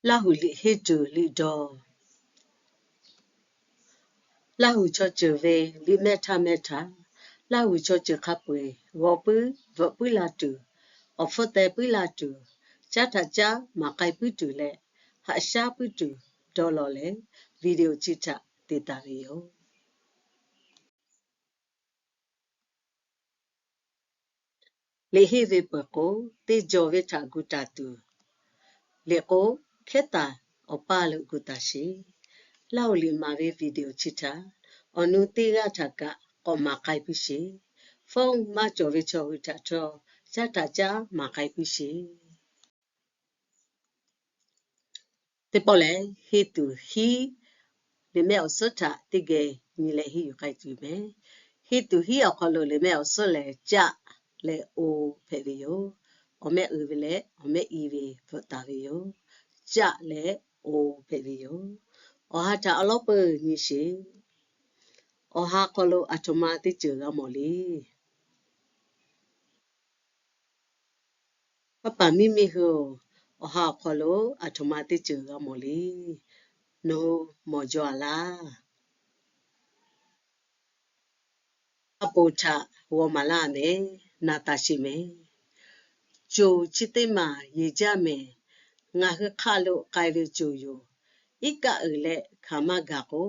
Laˇ huˍ liꞈ henˇ tuˬ liꞈ daw. Laˇ huˍ chaw ceuˬ ve liꞈ mehˆ htaˇ mehˆ htaꞈ, Laˇ huˍ chaw ceuˬ hk'a peu-eˬ g'aw puiˉ bvuhꞈ puiˉ la tuˬ, awˬ hpfuhˇ teh puiˉ la tuˬ, caˉ htaꞈ caˉ maˍ k'ai puiˉ tuˬ leh, haꞈ shaˉ puiˉ tuˬ dawˇ law leh, video chi htaꞈ te taˍ ve yoˬ. Liꞈ henˇ ve peuˬ k'o, teˇ jawˬ ve htaꞈ gu taˍ tuˬ, liꞈ k'o, hkehˉ taˍ awˬ paˇ lo gu taˍ sheˍ. Laˇ huˍ liꞈ maˍ ve video chi htaꞈ awˬ nu teˇ g'aˇ htaꞈ kaꞈ k'awꞈ maˍ k'ai piˇ sheˍ. Phone maˇ cawˬ ve chaw hui htaꞈ htawˇ, caˉ htaꞈ caˉ maˍ k'ai piˇ sheˍ. Teˇ pawˆ lehˬ, henˇ tuˬ hiˉ liꞈ mehˆ awˬ suhˉ htaꞈ teˇ geh nyi leh henˇ yuˬ k'ai tuˬ mehˍ. Henˇ tuˬ hiˉ awˬ hk'aw lo liꞈ mehˆ awˬ suhˉ lehˬ, caˆ leh o hpehꞈ ve yoˬ. Awˬ mehˆ uiˍ ve leh awˬ mehˆ i ve bvuhꞈ taˍ ve yoˬ. Caˆ leh o hpehꞈ ve yoˬ. Awˬ ha htaꞈ awˬ lawˉ peuˬ nyi sheˍ. Awˬ ha hk'aw lo aˬ htoꞈ ma teˇ ceuˬ g'a mawˬ le. Paˉ paˍ miˇ miˇ hui-oˬ, awˬ ha awˬ hk'aw lo aˬ htoꞈ ma teˇ ceuˬ g'a mawˬ le. Nawˬ hui mawˬ jaw a laˇ. A poˍ htaꞈ g'aw maˍ laˇ mehˍ, na taˍ sheˍ mehˍ. Coˬ chi teˇ maˬ yeˬ jaˇ mehˍ. Ngaˬ hui hk'aˆ lo k'ai ve coˬ yoˬ. Iˉ kaˆ uiˍ leh hkanˍ maˇ gaˬ k'o,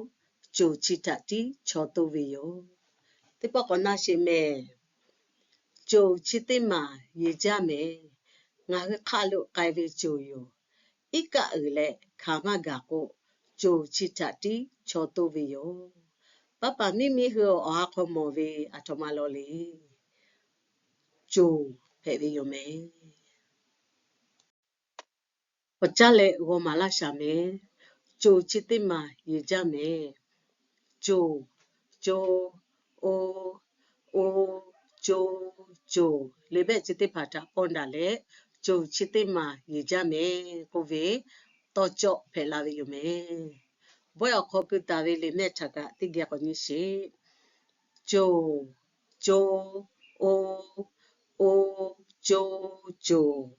coˬ chi htaꞈ tiˉ chaw toˇ ve yoˬ. Teˇ pawˆ k'awꞈ na sheˍ mehˍ. Coˬ chi teˇ maˬ yeˬ jaˇ mehˍ. Ngaˬ hui hk'aˆ lo k'ai ve coˬ yoˬ. Iˉ kaˆ uiˍ leh hkanˍ maˇ gaˬ k'o, coˬ chi htaꞈ tiˉ chaw toˇ ve yoˬ. Paˉ paˍ miˇ miˇ hui awˬ ha hk'aw mawˬ ve aˬ htoꞈ ma law le. Coˬ hpehꞈ ve yoˬ mehˍ. Awˬ caˉ leh g'aw maˍ laˇ shaˍ mehˍ. Coˬ chi teˇ maˬ yeˬ jaˇ mehˍ. Coˬ, co, o, o, co, coˬ. Liꞈ mehˆ chi teˇ hpaˍ htaꞈ pawˇ daꞈ leh, coˬ chi teˇ maˬ yeˬ jaˇ mehˍ k'oˆ ve tawˇ cawˆ hpehꞈ la ve yoˬ mehˍ. Bawehˇ awˬ hk'aw keu taˍ ve liꞈ mehˆ htaꞈ kaꞈ teˇ geh k'awꞈ nyi sheˍ. Coˬ, co, o, o, co, coˬ.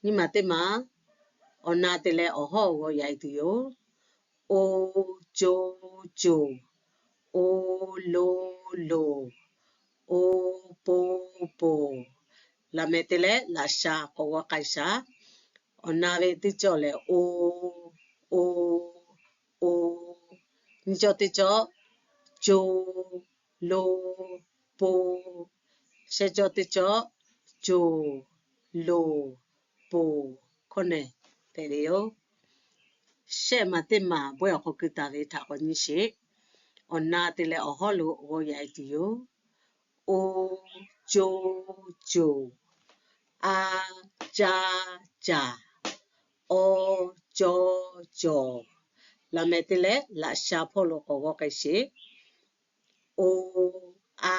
Nyi maˬ teˇ maˬ, awˬ na te leh awˬ hawˉ g'aw yaꞈ e tuˬ yoˬ. O, co, coˬ. O, lo, loˬ. O, po, poˬ. Laꞈ mehˍ te leh laꞈ sha k'awꞈ g'aw k'ai shaˍ. Awˬ na ve teˇ cawˬ lehˬ, o, o, o. Nyiˇ cawˬ teˇ cawˬ, co, lo, po. Shehˆ cawˬ teˇ cawˬ, coˬ, loˬ, poˬ. Hkawˇ nehˬ hpehꞈ ve yoˬ. Shehˆ maˬ teˇ maˬ bawehˇ awˬ hk'aw keu taˍ ve htaꞈ k'awꞈ nyi sheˍ. Awˬ na te leh awˬ hawˉ lo g'aw yaꞈ e tuˬ yoˬ. O, co, coˬ. A, ca, caˬ. Aw, caw, cawˬ. Laꞈ mehˍ te leh laꞈ sha hpawˇ lo k'awꞈ g'aw k'ai sheˍ. O, a,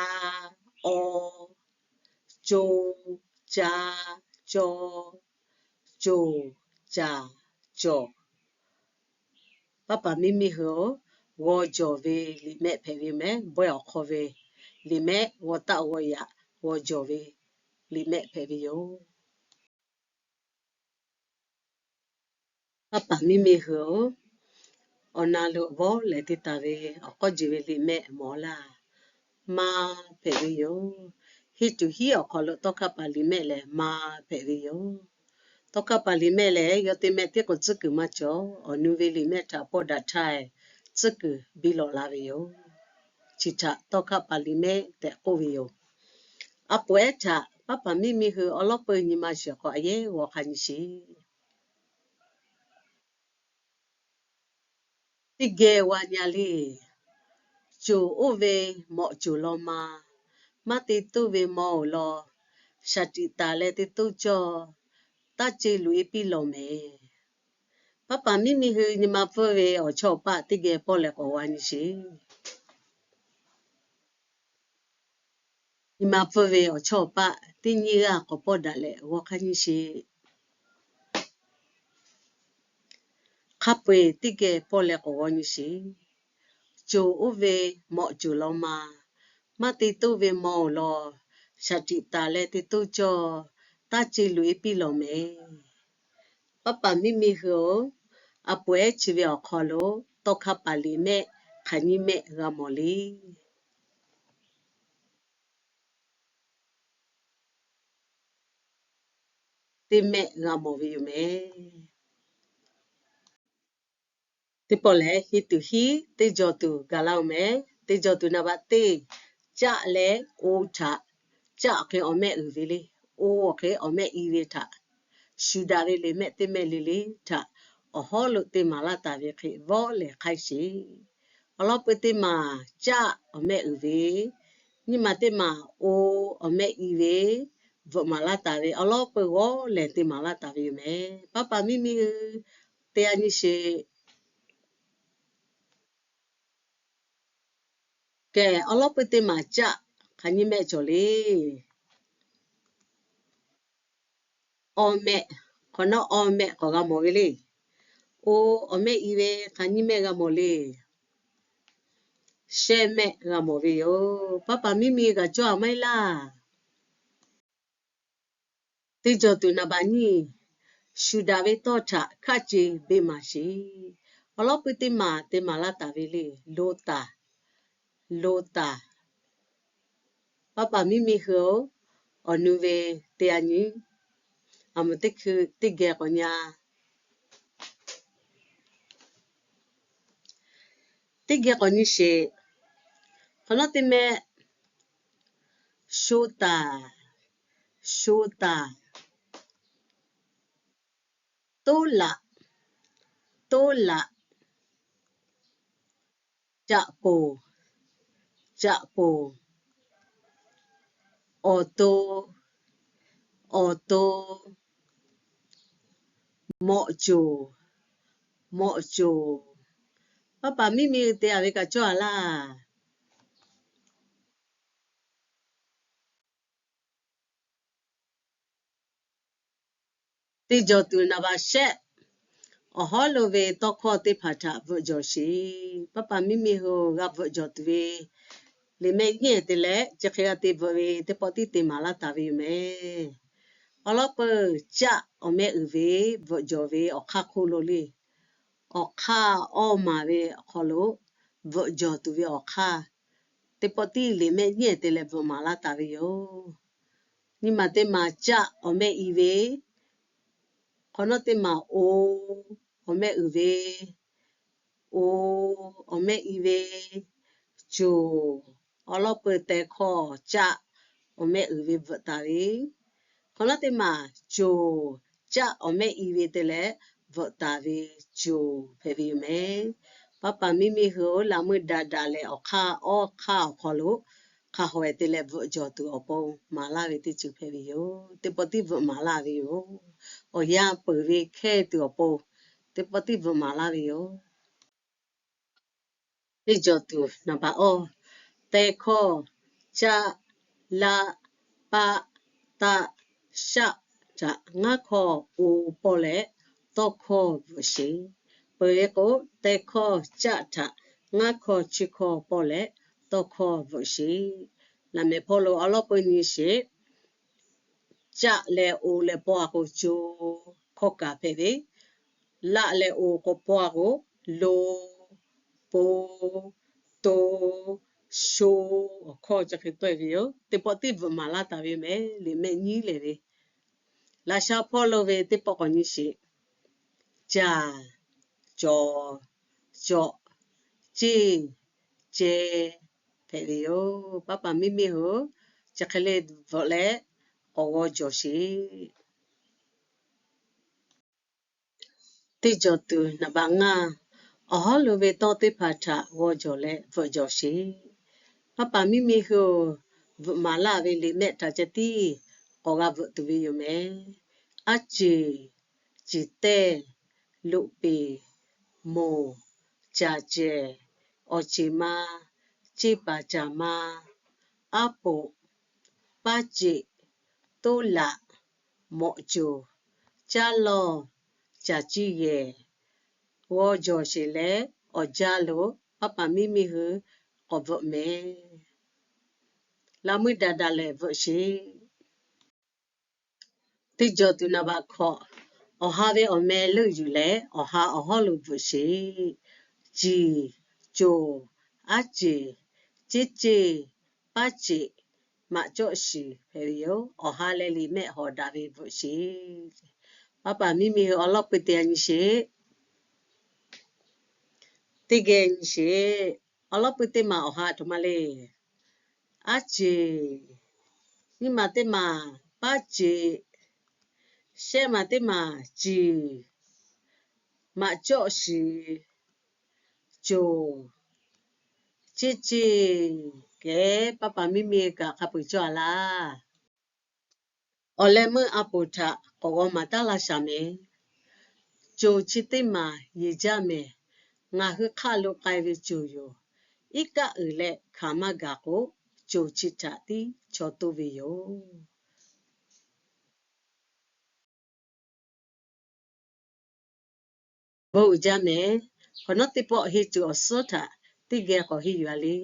aw, co, ca, caw, coˬ, caˬ, cawˬ. Paˉ paˍ miˇ miˇ hui-oˬ, g'aw jawˬ ve liꞈ mehˆ hpehꞈ ve mehˍ. Bawehˇ awˬ hk'aw ve liꞈ mehˆ g'aw taˆ g'aw yaꞈ g'aw jawˬ ve liꞈ mehˆ hpehꞈ ve yoˬ. Paˉ paˍ miˇ miˇ hui-oˬ, awˬ na lo vawˇ lehˬ te taˍ ve awˬ k'awˇ jeˬ ve liꞈ mehˆ mawˬ laˇ. Maˇ hpehꞈ ve yoˬ. Hiˉ tuˬ hiˉ awˬ hk'aw lo tawˇ hkaˆ paˍ liꞈ mehˆ lehˬ maˇ hpehꞈ ve yoˬ. Tawˇ hkaˆ paˍ liꞈ mehˆ lehˬ, yawˇ teˇ mehˆ tiˉ k'o tcuhˉ kuiˬ maˇ cawˬ. Awˬ nu ve liꞈ mehˆ htaꞈ pawˇ daꞈ htaˇ, tcuhˉ kuiˬ biˇ lawꞈ la ve yoˬ. Chi htaꞈ tawˇ hkaˆ paˍ liꞈ mehˆ tehꞈ k'oˆ ve yoˬ. A poˍ ehˉ htaꞈ paˉ paˍ miˇ miˇ hui awˬ lawˉ peuˬ nyi ma shiˍ k'o, a yehˉ g'aw hk'a nyi sheˍ. Teˇ geh g'a nyi le. Coˬ oˇ ve mawꞈ coˬ law ma, maˇ te toˇ ve mawˬ oˬ law, shaˍ tiꞈ taˍ leh te toˇ cawˇ, taˇ ce luꞈ e piˇ lawˬ mehˍ. Paˉ paˍ miˇ miˇ hui nyi ma pfuhˇ ve awˬ chawˇ awˬ paˆ teˇ geh pawˇ leh k'awꞈ g'a nyi sheˍ. Nyi ma pfuhˇ ve awˬ chawˇ awˬ paˆ teˇ nyiˇ g'aˇ k'awꞈ pawˇ daꞈ leh g'aw hk'a nyi sheˍ. Hk'a peu-eˬ teˇ geh pawˇ leh k'awꞈ g'a nyi sheˍ. Coˬ oˇ ve mawꞈ coˬ law ma, maˇ te toˇ ve mawˬ oˬ law, shaˍ tiꞈ taˍ leh te toˇ cawˇ, taˇ ce luꞈ e piˇ lawˬ mehˍ. Paˉ paˍ miˇ miˇ hui-oˬ, a pawehˉ chi ve awˬ hk'aw lo tawˇ hkawˇ paˍ liꞈ mehˆ hk'aˬ nyiˇ mehˆ g'a mawˬ le. Teˇ mehˆ g'a mawˬ ve yoˬ mehˍ. Teˇ pawˆ lehˬ, henˇ tuˬ hiˉ teˇ jaw tuˬ gaˬ laˇ-oˬ mehˍ. Teˇ jaw tuˬ naˍ baꞈ teˇ, caˆ leh o htaꞈ, caˆ awˬ hk'e awˬ mehˆ uiˍ ve le, o awˬ hk'e awˬ mehˆ i ve htaꞈ shu daꞈ ve liꞈ mehˆ teˇ mehˆ le le htaꞈ awˬ hawˉ lo te maˍ laˇ taˍ ve hk'e vawˆ lehˬ hk'aiˇ sheˍ. Awˬ lawn peuˬ teˇ maˬ caˆ awˬ mehˆ uiˍ ve, nyiˇ maˬ teˇ maˬ o awˬ mehˆ i ve bvuhꞈ maˍ laˇ taˍ ve awˬ lawn peuˬ g'awˇ lehˬ te maˍ laˇ taˍ ve yoˬ mehˍ. Paˉ paˍ miˇ miˇ hui te a nyi sheˍ. Kehˬ, awˬ lawn peuˬ teˇ maˬ caˆ hk'aˬ nyiˇ mehˆ cawˬ le. Awˬ mehˆ, hk'awꞈ nawˉ awˬ mehˆ k'awꞈ g'a mawˬ ve le. O awˬ mehˆ i ve hk'aˬ nyiˇ mehˆ g'a mawˬ le. Shehˆ mehˆ g'a mawˬ ve yoˬ. Paˉ paˍ miˇ miˇ g'a cawˇ a maˇ heˆ laˇ. Teˇ jaw tuˬ naˍ baꞈ nyiˇ, shu daꞈ ve tawˇ htaꞈ hkaˆ ce beˇ maˍ sheˍ. Awˬ lawn peuˬ teˇ maˬ te maˍ laˇ taˍ ve le, lo taˍ, lo taˍ. Paˉ paˍ miˇ miˇ hui-oˬ, awˬ nu ve teˇ a nyi, a mvuh teˇ hkui teˇ geh k'awꞈ nyi a. Teˇ geh k'awꞈ nyi sheˍ. Hk'awꞈ nawˉ teˇ mehˆ, sho taˍ, sho taˍ. Toˉ laꞈ, toˉ laꞈ. Caˆ poˬ, caˆ poˬ. Awˬ to, awˬ to. Mawꞈ coˬ, mawꞈ coˬ. Paˉ paˍ miˇ miˇ hui te a ve kaꞈ cawˇ a laˇ. Teˇ jaw tuˬ naˍ baꞈ shehˆ, awˬ hawˉ lo ve tawˇ hkawˇ teˇ hpaˍ htaꞈ bvuhꞈ jawˬ sheˍ. Paˉ paˍ miˇ miˇ hui g'a bvuhꞈ jawˬ tuˬ ve liꞈ mehˆ nyiˇ ehˍ te leh chi hk'e g'a te bvuhꞈ ve teˇ pawˆ tiˉ te maˍ laˇ taˍ ve yoˬ mehˍ. Awˬ lawn peuˬ caˆ awˬ mehˆ uiˍ ve bvuhꞈ jawˬ ve awˬ hk'aˇ hk'oˆ lo le, awˬ hk'aˇ awˇ maˍ ve awˬ hk'aw lo bvuhꞈ jawˬ tuˬ ve awˬ hk'aˇ teˇ pawˆ tiˉ liꞈ mehˆ nyiˇ ehˍ te leh bvuhꞈ maˍ laˇ taˍ ve yoˬ. Nyiˇ maˬ teˇ maˬ caˆ awˬ mehˆ i ve, hk'awꞈ nawˉ teˇ maˬ o awˬ mehˆ uiˍ ve, o awˬ mehˆ i ve, coˬ. Awˬ lawn peuˬ teh hkawˇ caˆ awˬ mehˆ uiˍ ve bvuhꞈ taˍ ve, hk'awꞈ nawˉ teˇ maˬ coˬ, caˆ awˬ mehˆ i ve te leh bvuhꞈ taˍ ve coˬ hpehꞈ ve yoˬ mehˍ. Paˉ paˍ miˇ miˇ hui-oˬ, laꞈ meuˇ daꞈ daꞈ leh awˬ hk'aˇ awˇ hk'aˇ awˬ hk'aw lo hk'a haweh te leh bvuhꞈ jawˬ tuˬ awˬ pon maˍ laˇ ve teˇ ceuˬ hpehꞈ ve yoˬ. Teˇ pawˆ tiˉ bvuhꞈ maˍ laˇ ve yoˬ. Awˬ yanˇ peuˬ ve hkehˇ tuˬ awˬ pon teˇ pawˆ tiˉ bvuhꞈ maˍ laˇ ve yoˬ. Teˇ jaw tuˬ naˍ baꞈ awˇ, teh hkawˇ caˆ, laˆ, paˆ, taˆ, shaˆ htaꞈ ngaˉ hkawˇ o pawˇ leh tawˇ hkawˇ bvuhꞈ sheˍ. Peuˬ ve k'o, teh hkawˇ caˆ htaꞈ ngaˉ hkawˇ chi hkawˇ pawˇ leh tawˇ hkawˇ bvuhꞈ sheˍ. Laꞈ mehˍ hpawˇ lo awˬ lawn peuˬ nyi sheˍ. Caˆ leh o leh pawˇ a k'o co, hkawˇ kaˍ hpehꞈ ve. Laˆ leh o k'o pawˇ a k'o lo, po, to, sho, awˬ hkawˇ chi hk'e tawˆ e ve yoˬ. Teˇ pawˆ tiˉ bvuhꞈ maˍ laˇ taˍ ve mehˍ, liꞈ mehˆ nyiˇ lehˬ ve. Laꞈ sha hpawˇ lo ve teˇ pawˆ k'awꞈ nyi sheˍ. Caˬ, cawˬ, cawꞈ, ceˇ, ceh hpehꞈ ve yoˬ. Paˉ paˍ miˇ miˇ hui chi hk'e le bvuhꞈ leh k'awꞈ g'aw jawˬ sheˍ. Teˇ jaw tuˬ naˍ baꞈ ngaˇ, awˬ hawˉ lo ve tawˇ teˇ hpaˍ htaꞈ g'aw jawˬ leh bvuhꞈ jawˬ sheˍ. Paˉ paˍ miˇ miˇ hui-oˬ, bvuhꞈ maˍ laˇ ve liꞈ mehˆ htaꞈ ceh tiˉ k'awꞈ g'a bvuhꞈ tuˬ ve yoˬ mehˍ. Aˉ ceˬ, ceˬ tehˇ, loꞈ peˍ, moˬ, caˍ cehˬ, awˬ ceˬ ma, ceˇ paˍ caˍ ma, aˉ poꞈ, paˇ ceꞈ, toˉ laꞈ, mawꞈ coˬ, caˉ lawˇ, caˬ ciˇ yehˬ, g'aw jawˬ sheˍ leh awˬ jaˇ lo paˉ paˍ miˇ miˇ hui k'awꞈ bvuhꞈ mehˍ. Laꞈ meuˇ daꞈ daꞈ lehˬ bvuhꞈ sheˍ. Teˇ jaw tuˬ naˍ baꞈ hkawꞈ, Awˬ ha ve awˬ meh leuˆ yuˬ leh, awˬ ha awˬ hawˉ lo bvuhꞈ sheˍ. Ciˍ, coˬ, aˉ ceˬ, ceˇ ceˇ, paˉ ceꞈ, maꞈ cawˆ shiˍ hpehꞈ ve yoˬ. Awˬ ha leh liꞈ mehˆ hawˍ daꞈ ve bvuhꞈ sheˍ. Paˉ paˍ miˇ miˇ hui awˬ lawˉ pui teˇ geh nyi sheˍ. Teˇ geh nyi sheˍ. Awˬ lawˉ pui teˇ maˬ awˬ ha htoꞈ ma le. Aˉ ceˬ. Nyiˇ maˬ teˇ maˬ paˉ ceꞈ. Shehˆ maˬ teˇ maˬ ciˍ. Maꞈ cawˆ shiˍ. Coˬ. Ceˇ ceˇ. Kehˬ, paˉ paˍ miˇ miˇ kaꞈ hk'a peu-eˬ cawˇ a laˇ. Awˬ leh meuˇ a poˍ htaꞈ k'awꞈ g'aw maˍ taˉ laˇ shaˍ mehˍ. Coˬ chi teˇ maˬ yeˬ jaˇ mehˍ. Ngaˬ hui hk'aˆ lo k'ai ve coˬ yoˬ. Iˉ kaˆ uiˍ leh hkanˍ maˇ gaˬ k'o, coˬ chi htaꞈ tiˉ chaw toˇ ve yoˬ. Bon uiˍ jaˇ mehˍ. Hk'awꞈ nawˉ teˇ pawˆ henˇ tuˬ awˬ suhˉ htaꞈ teˇ geh k'awꞈ henˇ yuˬ a le.